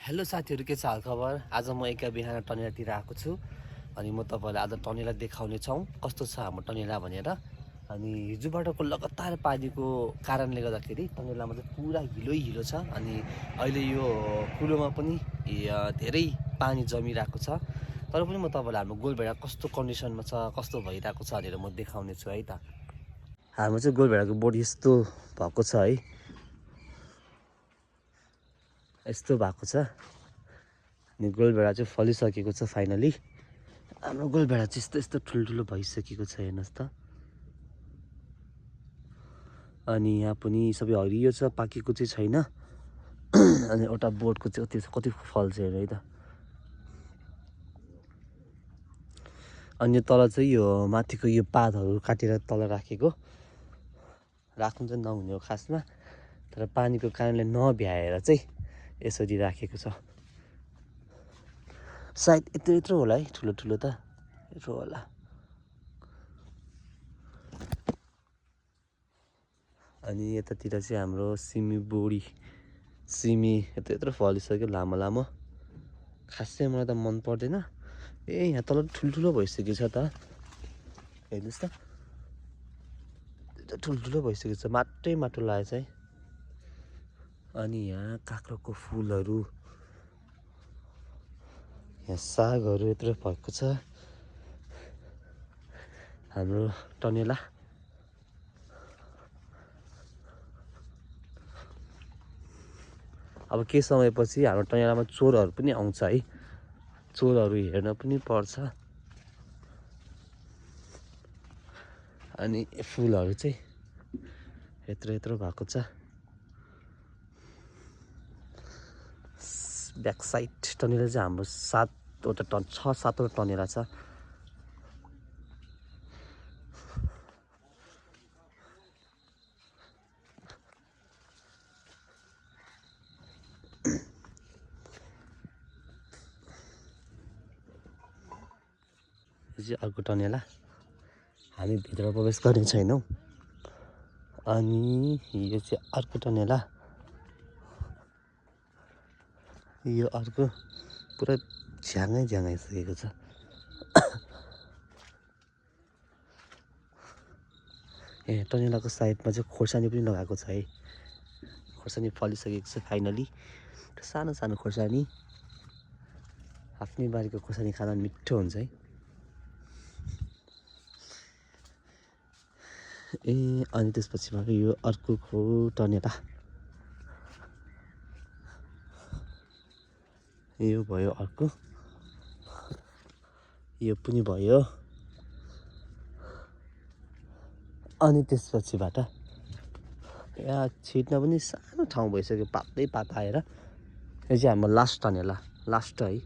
Hello साथीहरु, के छ हालखबर? आज म एका बिहान टनेलातिर आएको छु अनि म तपाईहरुलाई आज टनेला देखाउने छौं कस्तो छ हाम्रो टनेला भनेर। अनि हिजोबाटको लगातार पानीको कारणले गर्दाखेरि टनेलामा चाहिँ पुरा हिलो छ अनि अहिले यो कुलोमा पनि धेरै पानी जमिरहेको छ। तर पनि म तपाईहरुलाई हाम्रो गोलभेडा कस्तो कन्डिसनमा छ, कस्तो भइरहेको छ भनेर म देखाउने छु है त। हाम्रो चाहिँ गोलभेडाको बोडी यस्तो भएको छ है, यस्तो भएको छ। अनि गोलभेडा चाहिँ फलिसकेको छ फाइनली। हाम्रो गोलभेडा चाहिँ यस्तो ठुल्ठुलो भइसकेको छ, हेर्नुहोस् त। अनि यहाँ पनि सबै हरियो छ, पाकेको चाहिँ छैन। अनि एउटा बोटको चाहिँ कति फल छ हेर है त। अनि तल चाहिँ यो माथिको यो पातहरू काटेर तल राखेको, राख्नु चाहिँ नहुने हो खासमा, तर पानीको कारणले नभ्याएर चाहिँ यसरी राखेको छ। सायद यत्रो होला है, ठुलो ठुलो त यत्रो होला। अनि यतातिर चाहिँ हाम्रो सिमी बोडी, सिमी यत्रो फलिसक्यो लामो लामो। खासै मलाई त मन पर्दैन। यहाँ तल ठुल्ठुलो भइसकेको छ त, हेर्नुहोस् त, ठुल्ठुलो भइसकेको छ, माटो लागेको छ है। अनि यहाँ काँक्रोको फुलहरू, यहाँ सागहरू यत्रो भएको छ। हाम्रो टनेला अब के समयपछि हाम्रो टनेलामा चोरहरू पनि आउँछ है, चोरहरू हेर्न पनि पर्छ। अनि फुलहरू चाहिँ यत्रो भएको छ। ब्याक साइड टनेला चाहिँ हाम्रो 6-7वटा टनेला छ। यो चाहिँ अर्को टनेला, हामी भित्र प्रवेश गर्ने छैनौँ। अनि यो चाहिँ अर्को टनेला, यो अर्को पुरा झ्याङाइसकेको छ। ए टनेलाको साइडमा चाहिँ खोर्सानी पनि लगाएको छ है, खोर्सानी फलिसकेको छ फाइनली। सानो सानो खोर्सानी, आफ्नै बारीको खोर्सानी खान मिठो हुन्छ है। अनि त्यसपछि यो अर्को टनेला, यो भयो अर्को, यो पनि भयो। अनि त्यसपछिबाट यहाँ छिट्न पनि सानो ठाउँ भइसक्यो, पातै पात आएर। यो चाहिँ हाम्रो लास्ट टनेला, लास्ट है।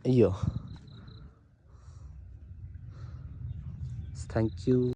यो थ्याङ्क यू।